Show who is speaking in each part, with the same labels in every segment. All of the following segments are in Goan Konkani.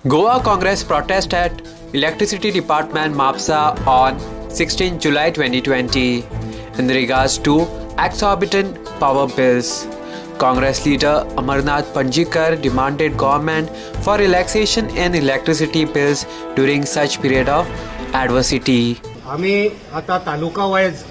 Speaker 1: Goa Congress protest at Electricity Department Mapsa on 16 July 2020 in regards to exorbitant power bills. Congress leader Amarnath Panjikar demanded government for relaxation in electricity bills during such period of adversity.
Speaker 2: आम्ही आता तालुका वायज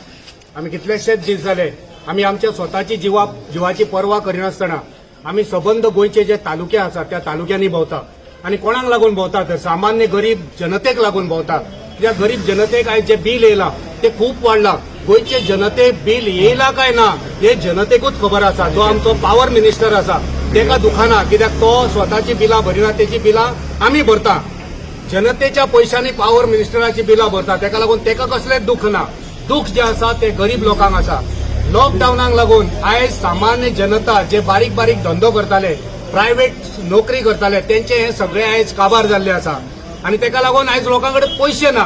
Speaker 2: आमी कितलेशेच दीस जाले, आमी आमच्या स्वताची जिवाची पर्वा करिनासतना आमी सबंद गोंयचे जे तालुके आसात त्या तालुक्यांनी भोंवता. आनी कोणाक लागून भोंवता तर सामान्य गरीब जनतेक लागून भोंवता, कित्याक गरीब जनतेक आयज जे बील येयलां ते खूब वाडलां. गोंयचे जनतेक बील येयलां काय ना हे जनतेकूच खबर आसा. जो आमचो पावर मिनिस्टर आसा तेका दुखाना, कित्याक तो स्वताची बिलां भरिना, तेची बिलां आमी भरता. जनतेच्या पयशांनी पावर मिनिस्टराची बिलां भरता, तेका लागून तेका कसलेंच दुःख ना. दुःख जें आसा तें गरीब लोकांक आसा. लॉकडावनाक लागून आयज सामान्य जनता जे बारीक बारीक धंदो करताले, प्रायव्हेट नोकरी करताले, तेंचे हे सगळे आयज काबार जाल्ले आसा आनी तेका लागून आयज लोकां कडेन पयशे ना.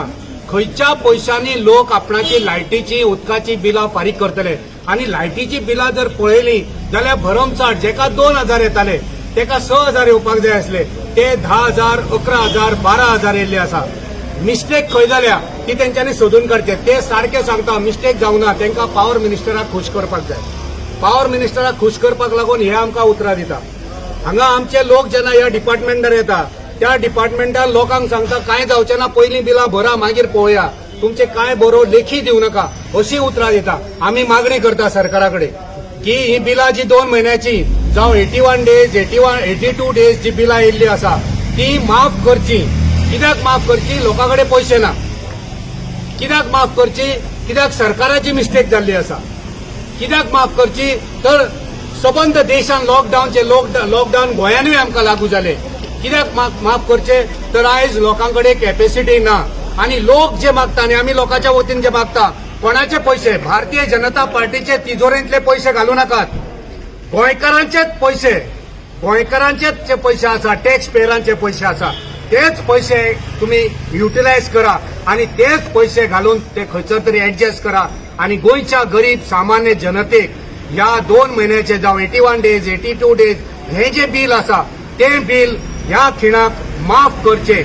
Speaker 2: खंयच्या पयशांनी लोक आपणाची लायटीची, उदकाची बिलां फारीक करतले? आनी लायटीची बिलां जर पळयली जाल्यार भरमसाठ, जेका 2000 येताले तेका 6000 येवपाक जाय आसले, ते 10,000, 11,000, 12,000 येयल्ले आसा. मिस्टेक खंय जाल्या ती तेंच्यांनी सोदून काडचे. ते सारके सांगता मिस्टेक जावना, तेंकां पावर मिनिस्टराक खूश करपाक जाय. पावर मिनिस्टराक खूश करपाक लागून हे आमकां उतरां दिता. हांगा आमचे लोक जेन्ना ह्या डिपार्टमेंटार येता, त्या डिपार्टमेंटान लोकांक सांगता, कांय जावचें ना, पयलीं बिलां भरा, मागीर पळोवया, तुमचे कांय बरोवं लेखी दिवं नाका, अशी उतरां दिता. आमी मागणी करता सरकारा कडेन की ही बिलां जी 2 म्हयन्याची जावं 81 days, 81, 82 days जी बिलां येयल्ली आसा ती माफ करची. कित्याक माफ करची? लोकां कडेन पयशे ना. कित्याक माफ करची? कित्याक सरकाराची मिस्टेक जाल्ली आसा. कित्याक माफ करची तर सबंद देशान लॉकडावनचे लॉकडावन गोंयानूय आमकां लागू जाले. कित्याक माफ करचे तर आयज लोकां कडेन कॅपेसिटी ना. आनी लोक जे मागता आनी आमी लोकांच्या वतीन जे मागता, कोणाचे पयशे, भारतीय जनता पार्टीचे तिजोरेंतले पयशे घालू नाकात. गोंयकारांचेच पयशे, गोंयकारांचेच जे पयशे आसा, टॅक्स पेयरांचे पयशे आसा, तेच पयशे तुमी युटिलायज करा आनी तेच पयशे घालून ते खंयसर तरी ऍडजस्ट करा आनी गोंयच्या गरीब सामान्य जनतेक ह्या 2 म्हयन्याचे जावं 81 days, 82 days हे जे बील आसा तें बील ह्या खिणाक माफ करचें.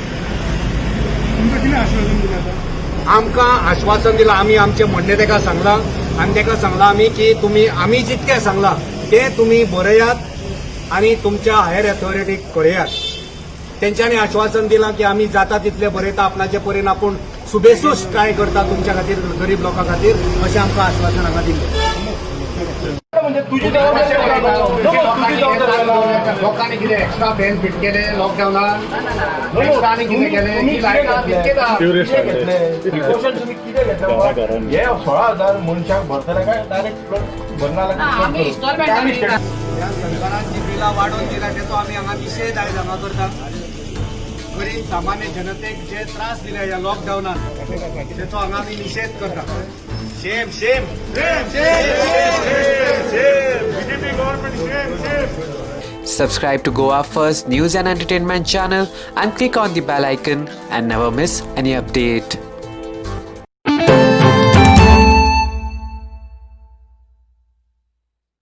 Speaker 3: तुमकां कितें आश्वासन दिलें आतां?
Speaker 2: आमकां आश्वासन दिलां. आमी आमचें म्हणणें ताका सांगलां आनी ताका सांगलां आमी की तुमी आमी जितकें सांगलां तें तुमी बरयात आनी तुमच्या हायर अथॉरिटीक कळयात. तेंच्यांनी आश्वासन दिलां की आमी जाता तितलें बरयता, आपणाचे परीन आपूण सुबेसूस ट्राय करता तुमच्या खातीर, गरीब लोकां खातीर, अशें आमकां आश्वासन हांगा दिल्लें.
Speaker 3: म्हणजे तुजी जबाबदारी, तुजी जबाबदारी.
Speaker 2: लोकांनी कितें एक्स्ट्रा फॅन फिट केले लॉकडावनान? एक्स्ट्रा आनी कितें केलें? ही लायटां तितकेच.
Speaker 3: प्रिकॉशन तुम्ही कितें घेतलें बाबा? हे 16,000 मनशाक भरतले काय डायरेक्ट भरना?
Speaker 4: आमी इन्स्टॉलमेंटान.
Speaker 2: ह्या सरकारान जी बिलां वाडोवन दिल्या तेचो आमी हांगा निशेध आयज हांगा करता. गरीब सामान्य जनतेक जे त्रास दिले ह्या लॉकडावनान तेचो हांगा आमी निशेध करता. Shame, shame.
Speaker 3: BJP government, shame, shame.
Speaker 1: Subscribe to Goa First News and Entertainment channel and click on the bell icon and never miss any update.